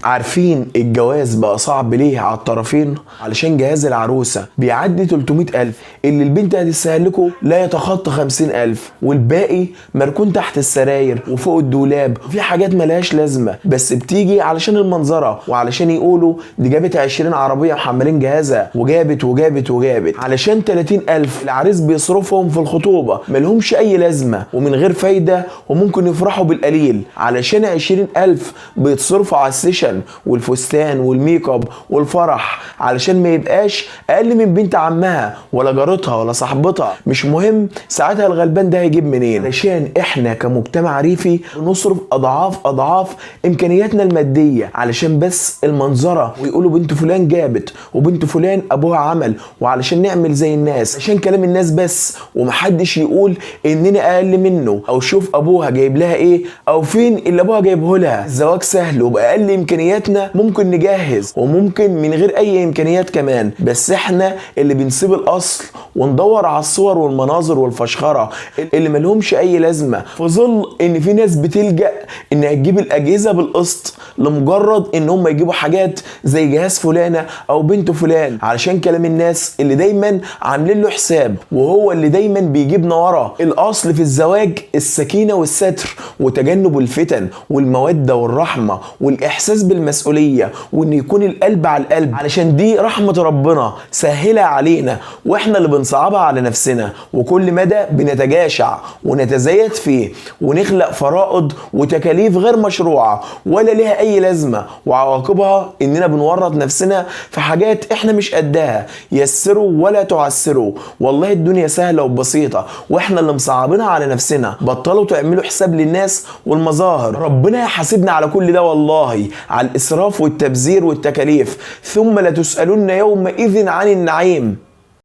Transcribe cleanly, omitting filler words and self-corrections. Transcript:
عارفين الجواز بقى صعب ليه على الطرفين؟ علشان جهاز العروسة بيعدي 300,000، اللي البنت هتستهلكه لا يتخطى 50,000، والباقي مركون تحت السراير وفوق الدولاب. في حاجات ملهاش لازمة بس بتيجي علشان المنظرة وعلشان يقولوا دي جابت 20 عربية محملين جهازها وجابت وجابت وجابت. علشان 30,000 العريس بيصرفهم في الخطوبة ملهمش أي لازمة ومن غير فايدة، وممكن يفرحوا بالقليل. علشان 20,000 بيتصرفوا على ال session والفستان وال make up والفرح، علشان ما يبقاش اقل من بنت عمها ولا جارتها ولا صاحبتها، مش مهم ساعتها الغلبان ده هيجيب منين. علشان احنا كمجتمع ريفي بنصرف اضعاف اضعاف امكانياتنا المادية علشان بس المنظره، ويقولوا بنت فلان جابت وبنت فلان ابوها عمل، وعلشان نعمل زي الناس، عشان كلام الناس بس، ومحدش يقول اننا اقل منه او شوف ابوها جايب لها ايه او فين اللي ابوها جايبه لها. الزواج سهل وباقل امكانياتنا ممكن نجهز، وممكن من غير اي امكانيات كمان، بس احنا اللي بنسيب الاصل وندور على الصور والمناظر والفشخره اللي ملهمش اي لازمه، في ظل ان في ناس بتلجأ انها تجيب الاجهزة بالقسط لمجرد ان هم يجيبوا حاجات زي جهاز فلانه او بنت فلان، علشان كلام الناس اللي دايما عاملين له حساب وهو اللي دايما بيجيبنا ورا. الاصل في الزواج السكينة والستر وتجنب الفتن والمودة والرحمة والاحساس بالمسؤولية، وان يكون القلب على القلب، علشان دي رحمه ربنا سهلها علينا واحنا اللي بنصعبها على نفسنا، وكل مدى بنتجاشع ونتزايد فيه ونخلق فرائض وتكاليف غير مشروعه ولا لها اي لازمه، وعواقبها اننا بنورط نفسنا في حاجات احنا مش قدها. يسروا ولا تعسروا، والله الدنيا سهلة وبسيطة واحنا اللي مصعبينها على نفسنا. بطلوا تعملوا حساب للناس والمظاهر، ربنا يحاسبنا على كل ده والله، على الاسراف والتبذير والتكاليف. ثم لتسالن يومئذ عن النعيم.